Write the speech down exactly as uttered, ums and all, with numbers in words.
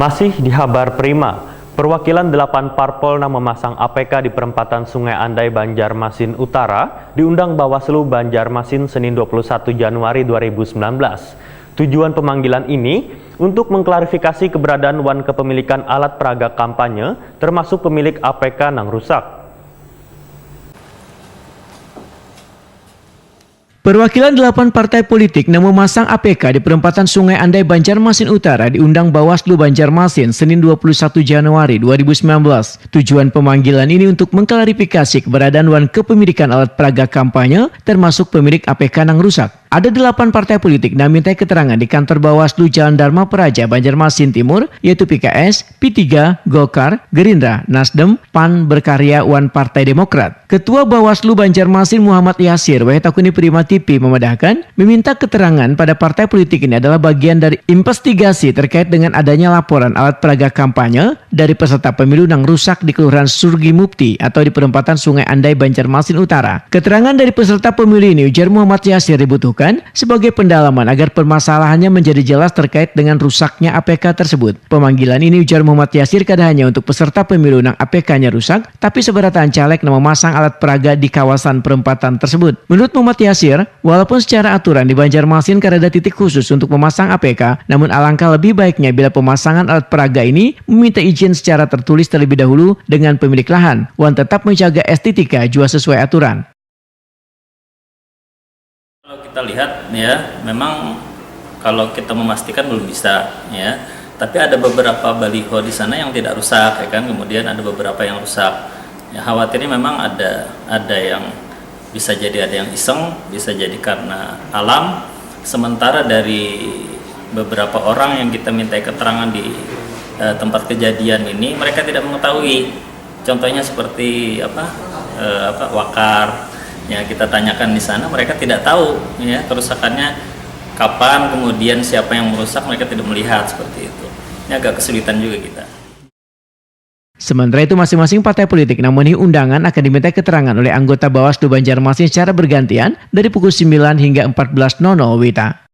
Masih di Habar Prima, perwakilan delapan parpol nang memasang A P K di perempatan Sungai Andai Banjarmasin Utara diundang Bawaslu Banjarmasin Senin dua puluh satu Januari dua ribu sembilan belas. Tujuan pemanggilan ini untuk mengklarifikasi keberadaan wan kepemilikan alat peraga kampanye, termasuk pemilik A P K nang rusak. Perwakilan delapan partai politik nang memasang A P K di perempatan Sungai Andai Banjarmasin Utara diundang Bawaslu Banjarmasin Senin dua puluh satu Januari dua ribu sembilan belas. Tujuan pemanggilan ini untuk mengklarifikasi keberadaan wan kepemilikan alat peraga kampanye, termasuk pemilik A P K nang rusak. Ada delapan partai politik nang minta keterangan di kantor Bawaslu Jalan Dharma Praja Banjarmasin Timur, yaitu P K S, P tiga, Golkar, Gerindra, Nasdem, PAN, Berkarya, wan Partai Demokrat. Ketua Bawaslu Banjarmasin Muhammad Yasir, wahai takuni Prima T V, memadahkan, meminta keterangan pada partai politik ini adalah bagian dari investigasi terkait dengan adanya laporan alat peraga kampanye dari peserta pemilu nang rusak di Kelurahan Surgi Mupti atau di perempatan Sungai Andai Banjarmasin Utara. Keterangan dari peserta pemilu ini, ujar Muhammad Yasir, dibutuhkan sebagai pendalaman agar permasalahannya menjadi jelas terkait dengan rusaknya A P K tersebut. Pemanggilan ini, ujar Muhammad Yasir, kada hanya untuk peserta pemilu nang A P K-nya rusak, tapi seberataan caleg nang memasang alat peraga di kawasan perempatan tersebut. Menurut Muhammad Yasir, walaupun secara aturan di Banjarmasin karada titik khusus untuk memasang A P K, namun alangkah lebih baiknya bila pemasangan alat peraga ini meminta izin secara tertulis terlebih dahulu dengan pemilik lahan, wan tetap menjaga estetika jua sesuai aturan. Kalau kita lihat, ya, memang kalau kita memastikan belum bisa, ya. Tapi ada beberapa baliho di sana yang tidak rusak, ya kan. Kemudian ada beberapa yang rusak. Ya, khawatirnya memang ada ada yang bisa jadi ada yang iseng, bisa jadi karena alam. Sementara dari beberapa orang yang kita minta keterangan di eh, tempat kejadian ini, mereka tidak mengetahui. Contohnya seperti apa, eh, apa wakar yang kita tanyakan di sana, mereka tidak tahu, ya, kerusakannya kapan, kemudian siapa yang merusak, mereka tidak melihat seperti itu. Ini agak kesulitan juga kita. Sementara itu, masing-masing partai politik nang memenuhi undangan akan diminta keterangan oleh anggota Bawaslu Banjarmasin secara bergantian dari pukul sembilan hingga empat belas nol nol W I T A.